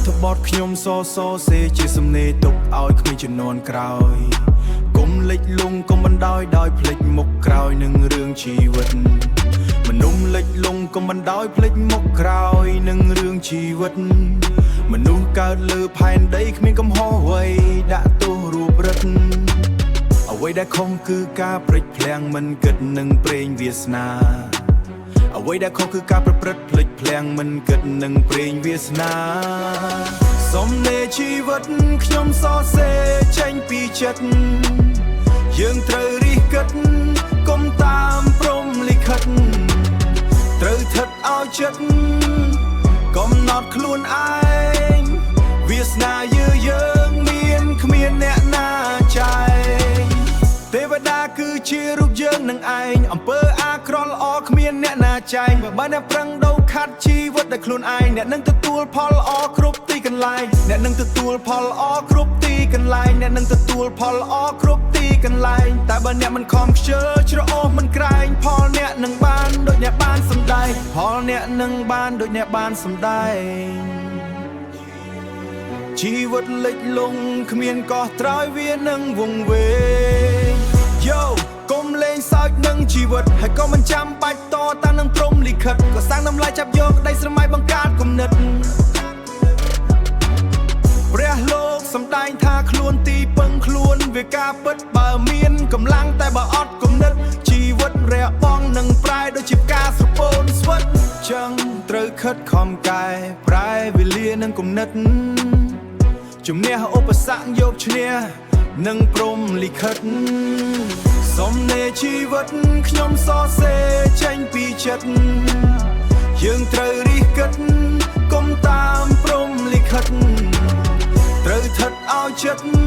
ត្ថបទខ្ញុំសសសេជាសំណេរទុកឲ្យក្មេងជំនាន់ក្រោយកុំលិចលង់កុំបណ្ដោយដោយភ្លេចមុខក្រោយនឹងរឿងជីវិតមនុស្សលិចលង់កុំបណ្ដោយភ្លេចមុខក្រោយនឹងរឿងជីវិតមនុស្សកើតលើផែនដីគ្មានកំហុសអ្វីដាក់ទោសរូបរិទ្ធអ្វីដែលខុសគឺការព្រិចភ្លាំងមិនគិតនឹងព្រេងវាសនា អ្វីដែលខុសគឺការប្រព្រឹត្តភ្លេចភ្លាំងមិនគិតនឹងព្រេងវាសនាសំណេរជីវិតខ្ញុំសរសេរចេញពីចិត្តយើងត្រូវរិះគិតកុំតាមព្រំលិខិតត្រូវថិតឲ្យចិត្តកំណត់ខ្លួនឯងវាសនាយើយើងមានគ្មានអ្នកណាចែង ទេវតាគឺជារូបយើងនឹងឯងអំពើអាក្រក់ល្អគ្មានអ្នកណាចែងបើអ្នកប្រឹងដូរខាត់ជីវិតដោយខ្លួនឯងអ្នកនឹងទទួលផលល្អគ្រប់ទីកន្លែងអ្នកនឹងទទួលផលល្អគ្រប់ទីកន្លែងអ្នកនឹងទទួលផលល្អគ្រប់ទីកន្លែងតែបើអ្នកមិនខំខ្ជិលច្រអូសមិនក្រែងផលអ្នកនឹងបានដូចអ្នកបានសម្ដែងផលអ្នកនឹងបានដូចអ្នកបានសម្ដែង ជីវិតលិចលង់គ្មានកោះត្រើយវានឹងវង្វេងយោកុំលេងសើចនឹងជីវិតហើយក៏មិនចាំបាច់តតាំងនឹងព្រំលិខិតក៏សាងតម្លៃចាប់យកក្តីស្រមៃបង្កើតគំនិតព្រះលោកសំដែងថាខ្លួនទីពឹងខ្លួនវាការពិតបើមានកម្លាំងតែបើអត់គំនិតជីវិតរះបងនឹងប្រែដូចជាផ្កាស្រពោនស្វិតចឹងត្រូវខិតខំកែប្រែវេលានិងគំនិត ជំនះឧបសគ្គយកឈ្នះនឹងព្រំលិខិតសំណេរជីវិតខ្ញុំសរសេរចេញពីចិត្តយើងត្រូវរិះគិតកុំតាមព្រំលិខិតត្រូវថិតឲ្យចិត្ត